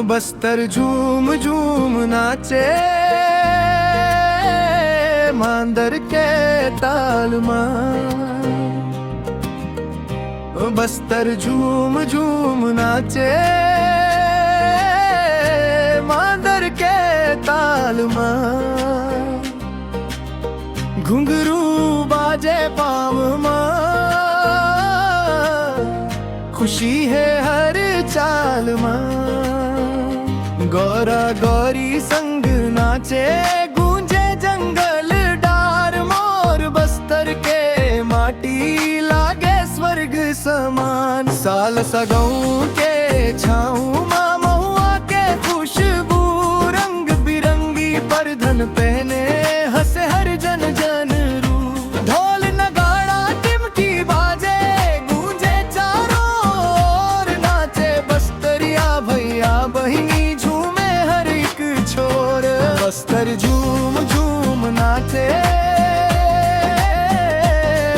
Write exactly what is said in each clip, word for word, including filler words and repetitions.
बस्तर झूम झूम नाचे मांदर के ताल मा। बस्तर झूम झूम नाचे मांदर के ताल मा। घुंघरू बाजे पाँव मा, खुशी हे हर चाल मा। गौरा गौरी संग नाचे, गूंजे जंगल डार मोर। बस्तर के माटी लागे स्वर्ग समान। साल सगों के छाँव मा महुआ के खुशबू, रंग बिरंगी परधन पहने हंसे हर जन जन रू। ढोल नगाड़ा टिमकी बाजे, गूंजे चारों ओर। नाचे बस्तरिया भैया बहिनी, झूमे हर एक छोर। बस्तर झूम झूम नाचे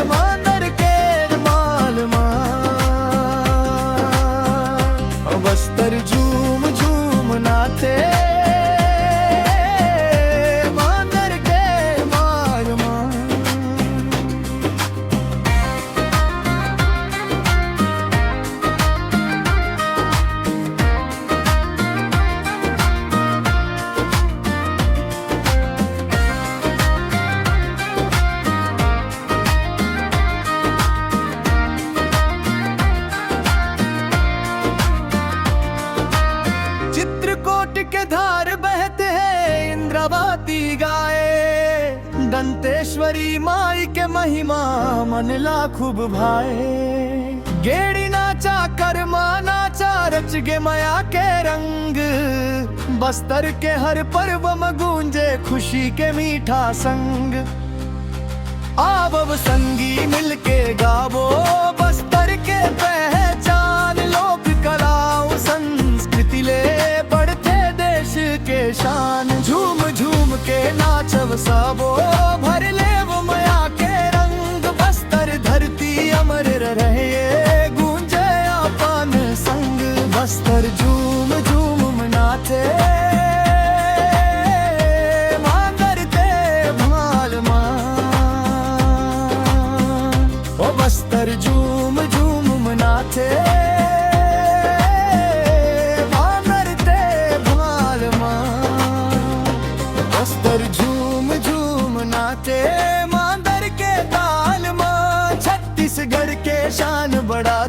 मांदर के माल मा। बस्तर झूम झूम नाचे मांदर के माल मा। चित्रकूट के धार बहत हे, इंद्रावती गाए। दंतेश्वरी माई के महिमा मन ला खूब भाए। गेड़ी नाचा, करमा नाचा, रच गे मया के रंग। बस्तर के हर पर्व म गूंजे खुशी के मीठा संग। आवव संगी मिलके गावो बस्तर के पहचान। लोक कला अउ संस्कृति ले बढ़थे देश के शान। झूम झूम के नाचव सबो, भर लेव मया के रंग। बस्तर धरती अमर रहे, गूंजे अपन संग। बस्तर झूम झूम नाचे मांदर ते भाल मा। ओ बस्तर झूम झूम नाचे मांदर ते भाल मा। बस्तर झूम झूम नाचे मांदर के ताल मा। छत्तीसगढ़ के शान बढ़ा